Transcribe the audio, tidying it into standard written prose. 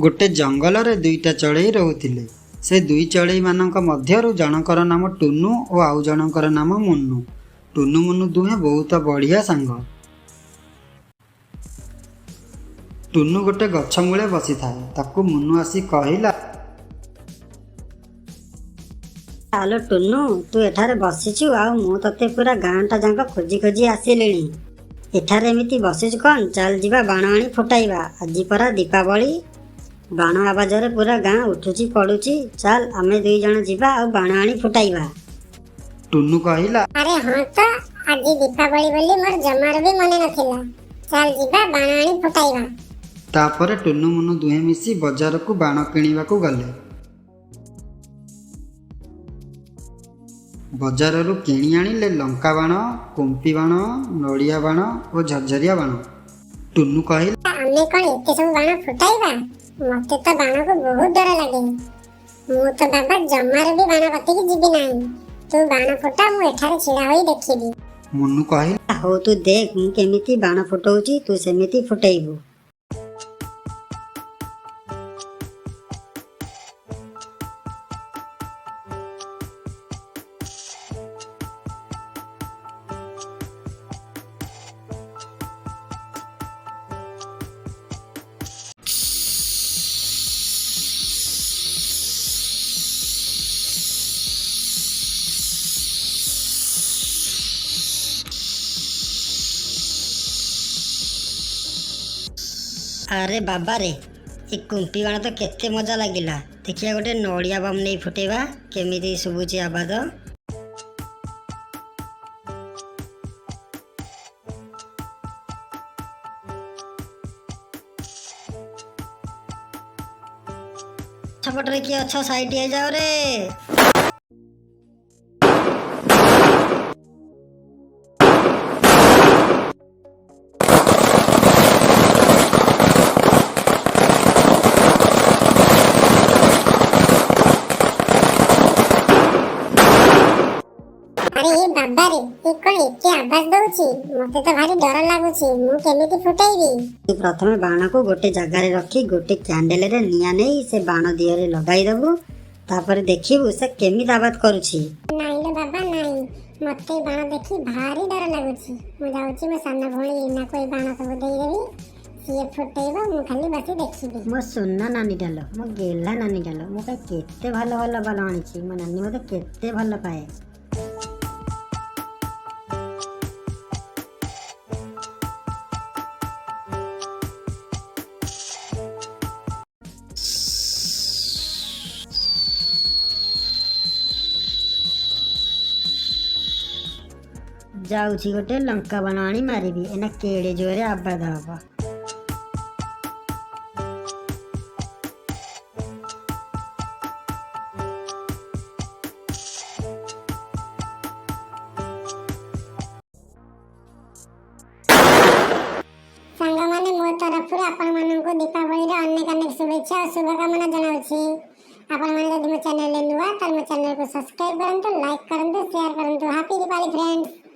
ଗୋଟେ ଜଙ୍ଗଲରେ ଦୁଇଟା ଚଢ଼େଇ ରହୁଥିଲେ। ସେ ଦୁଇ ଚଢ଼େଇମାନଙ୍କ ମଧ୍ୟରୁ ଜଣଙ୍କର ନାମ ଟୁନୁ ଓ ଆଉ ଜଣଙ୍କର ନାମ ମୁନୁ। ଟୁନୁ ମୁନୁ ଦୁହେଁ ବହୁତ ବଢ଼ିଆ ସାଙ୍ଗ। ଟୁନୁ ଗୋଟେ ଗଛ ମୂଳେ ବସିଥାଏ। ତାକୁ ମୁନୁ ଆସି କହିଲା, ଆଲୋ ଟୁନୁ, ତୁ ଏଠାରେ ବସିଛୁ ଆଉ ମୁଁ ତତେ ପୁରା ଗାଁଟା ଯାକ ଖୋଜି ଖୋଜି ଆସିଲିଣି। ଏଠାରେ ଏମିତି ବସିଛୁ କ'ଣ? ଚାଲ ଯିବା, ବାଣ ଆଣି ଫୁଟାଇବା। ଆଜି ପରା ଦୀପାବଳି। ବାଣ ଆବାଜରେ ପୁରା ଗାଁ ଉଠୁଛି ପଡୁଛି। ଚାଲ, ଆମେ ଦୁଇ ଜଣ ଯିବା ଆଉ ବାଣ ଆଣି ଫୁଟାଇବା। ଟୁନୁ କହିଲା, ଆରେ ହଁ ତ, ଆଜି ଦୀପାବଳି ବୋଲି ମୋର ଜମାରୁ ବି ମନେ ନଥିଲା। ଚାଲ ଯିବା, ବାଣ ଆଣି ଫୁଟାଇବା। ତାପରେ ଟୁନୁ ମୁନୁ ଦୁହେଁ ମିଶି ବଜାରକୁ ବାଣ କିଣିବାକୁ ଗଲେ। ବଜାରରୁ କିଣି ଆଣିଲେ ଲଙ୍କା ବାଣ, କୁମ୍ପି ବାଣ, ନଡ଼ିଆ ବାଣ ଓ ଝରଝରିଆ ବାଣ। ଟୁନୁ କହିଲା, ଆମେ କ'ଣ ଏତେ ସବୁ ବାଣ ଫୁଟାଇବା? ମତେ ତ ବାଣକୁ ବହୁତ ଡର ଲାଗେ। ମୁଁ ତ ବାବା ଜମାରୁ ବି ବାଣ କତିକି ଯିବି ନାହିଁ। ତୁ ବାଣ ଫୁଟା, ମୁଁ ଏଠାରେ ଛିଡ଼ା ହୋଇ ଦେଖିବି। ମୁନୁ କହିଲା, ହଉ, ତୁ ଦେଖ ମୁଁ କେମିତି ବାଣ ଫୁଟଉଛି, ତୁ ସେମିତି ଫୁଟେଇବୁ। ଆରେ ବାବାରେ, ଏ କୁମ୍ପି ବାଣ ତ କେତେ ମଜା ଲାଗିଲା। ଦେଖିବା, ଗୋଟେ ନଡ଼ିଆ ବମ୍ ନେଇ ଫୁଟେଇବା, କେମିତି ଶୁଭୁଛି ଆବାଜ। ପଛପଟରେ କିଏ ଅଛ, ସାଇଟ୍ ହେଇଯାଅ ରେ। ଆରେ ଏ ବାବାରେ, ଏ କ'ଣ ଏତେ ଆବାଜ ଦଉଛି? ମତେ ତ ଭାରି ଡର ଲାଗୁଛି। ମୁଁ କେମିତି ଫୁଟାଇବି? ତୁ ପ୍ରଥମେ ବାଣକୁ ଗୋଟେ ଜାଗାରେ ରଖି ଗୋଟେ କ୍ୟାଣ୍ଡେଲରେ ନିଆଁ ନେଇ ସେ ବାଣ ଦିହରେ ଲଗାଇଦବୁ। ତାପରେ ଦେଖିବୁ ସେ କେମିତି ଆବାଜ କରୁଛି। ନାଇଁ ଲୋ ବାବା ନାଇଁ, ମତେ ଏ ବାଣ ଦେଖି ଭାରି ଡର ଲାଗୁଛି। ମୁଁ ଯାଉଛି, ମୋ ସାନ ଭଉଣୀ ରୀନାକୁ ଏଇ ବାଣ ସବୁ ଦେଇଦେବି। ସିଏ ଫୁଟେଇବ, ମୁଁ ଖାଲି ବସି ଦେଖିବି। ମୋ ସୁନା ନାନୀଟା ଲୋ, ମୋ ଗେହ୍ଲା ନାନୀଟା ଲୋ, ମୋ ପାଇଁ କେତେ ଭଲ ଭଲ ବାଣ ଆଣିଛି। ମୋ ନାନୀ ମୋତେ କେତେ ଭଲ ପାଏ। ଯାଉଛି, ଗୋଟେ ଲଙ୍କା ବାଣ ଆଣି ମାରିବି। ଏନା କେଡ଼େ ଜୋରେ ଆବାଜ ହବ। ସାଙ୍ଗମାନେ, ମୋ ତରଫରୁ ଆପଣମାନଙ୍କୁ ଦୀପାବଳିର ଅନେକ ଅନେକ ଶୁଭେଚ୍ଛା ଓ ଶୁଭକାମନା ଜଣାଉଛି। ଆପଣମାନେ ଯଦି ମୋ ଚ୍ୟାନେଲରେ ନୂଆ, ତାହେଲେ ମୋ ଚ୍ୟାନେଲକୁ ସବସ୍କ୍ରାଇବ୍ କରନ୍ତୁ, ଲାଇକ୍ କରନ୍ତୁ, ସେୟାର କରନ୍ତୁ। Happy Deepavali friends.